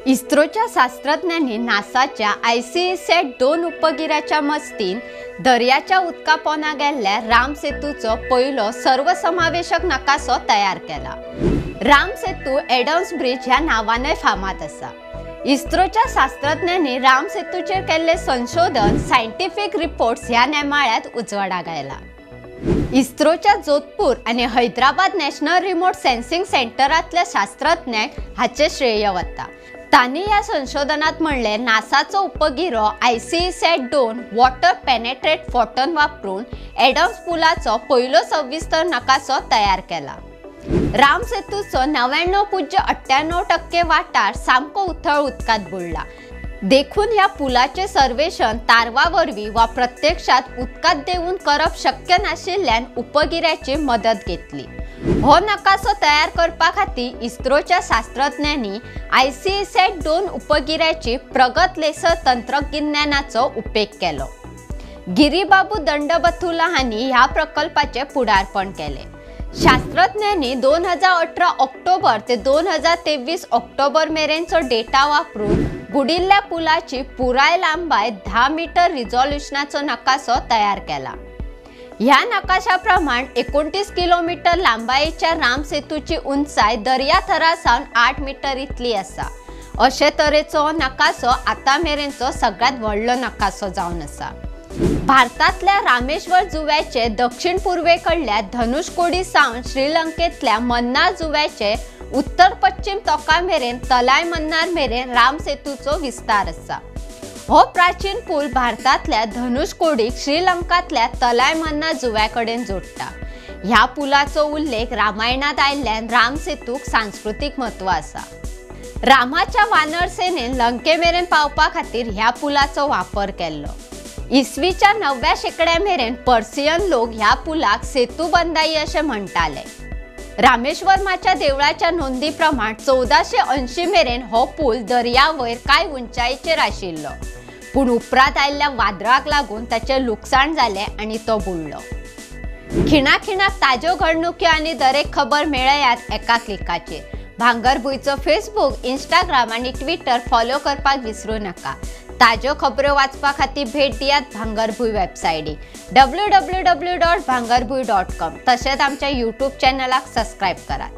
इस्रोच्या शास्त्रज्ञांनी नासाच्या ICESat 2 उपगिऱ्याच्या मजतीन दर्याच्या उदका पोना गेल्ल्या राम सेतूचो पयलो सर्वसमावेशक नकासो तयार केला। राम सेतू एडम्स ब्रिज ह्या नांवानय फामाद आसा। इस्रोच्या शास्त्रज्ञांनी राम सेतूचेर केल्ले संशोधन सायंटिफिक रिपोर्ट्स ह्या नेमाळ्यात उजवाडाक आयला। इस्रोच्या जोधपूर आनी हैदराबाद नॅशनल रिमोट सेन्सिंग सेंटरांतल्या शास्त्रज्ञांक हाचें श्रेय वता। तांणी ह्या संशोधनात म्हणलें, नासाचो उपगिरो ICESat 2 water penetrate photon वापरून एडम्स पुलाचो पयलो सविस्तर नकासो तयार केला। राम सेतूचो 99.98% वाठार सामको उथळ उदकांत बुडला, देखून ह्या पुलाचें सर्वेक्षण तारवा वरवीं वा प्रत्यक्षात उदकांत देंवून करप शक्य नाशिल्ल्यान उपगिऱ्याची मदत घेतली। हो नकासो तयार करपा खातीर इस्रोच्या शास्त्रज्ञांनी ICESat 2 उपगिऱ्याची प्रगत लेसर तंत्रगिन्यानाचो उपेग केलो। गिरीबाबू दंडबथुला हांणी ह्या प्रकल्पाचें फुडारपण केलें। शास्त्रज्ञांनी 2018 ऑक्टोबर ते 2023 ऑक्टोबर मेरेनचो डेटा वापरून बुडिल्ल्या पुलाची पुराय लांबाय 10 मीटर रिझॉल्युशनाचो नकासो तयार केला। ह्या नकाशा प्रमाण 29 किलोमीटर लांबायेच्या राम सेतूची उंचाय दर्या थरा सावन 8 मीटर इतली आसा। अशे तरेचो नकासो आतां मेरेनचो सगळ्यांत व्हडलो नकासो जावन आसा। भारतांतल्या रामेश्वर जुव्याचे दक्षिण पूर्वेकडल्या धनुषकोडी सावन श्रीलंकेंतल्या मन्नार जुव्याचे उत्तर पश्चिम तोका मेरेन तलाय मन्नार मेरेन राम सेतूचो विस्तार आसा। हो प्राचीन पूल भारतांतल्या धनुषकोडीक श्रीलंकांतल्या तलाय मन्नार जुव्या कडेन जोडटा। ह्या पुलाचो उल्लेख रामायणांत आयिल्ल्यान राम सेतूक सांस्कृतीक म्हत्व आसा। रामाच्या वानर सेनेन लंके मेरेन पावपा खातीर ह्या पुलाचो वापर केल्लो। इसवीच्या 9व्या शेंकड्या मेरेन पर्सियन लोक ह्या पुलाक सेतू बंदाई अशें म्हणटाले। रामेश्वरमाच्या देवळाच्या नोंदी प्रमाण 1480 मेरेन हो पूल दर्या वयर कांय उंचायेचेर आशिल्लो, पूण उपरांत आयिल्ल्या वादळाक लागून ताचें लुकसाण जालें आनी तो बुडलो। खिणाखिणाक ताज्यो घडणुक्यो आनी दरेक खबर मेळयात एका क्लिकाचेर। भांगरभूंयचो फेसबूक, इंस्टाग्राम आनी ट्विटर फॉलो करपाक विसरूं नाका। ताज्यो खबरो वाचपा खातीर भेट दियात भांगरभूंय वेबसायटीक www.bhangarbhuy.com। तशेंच आमच्या यूट्यूब चॅनलाक सबस्क्रायब करात।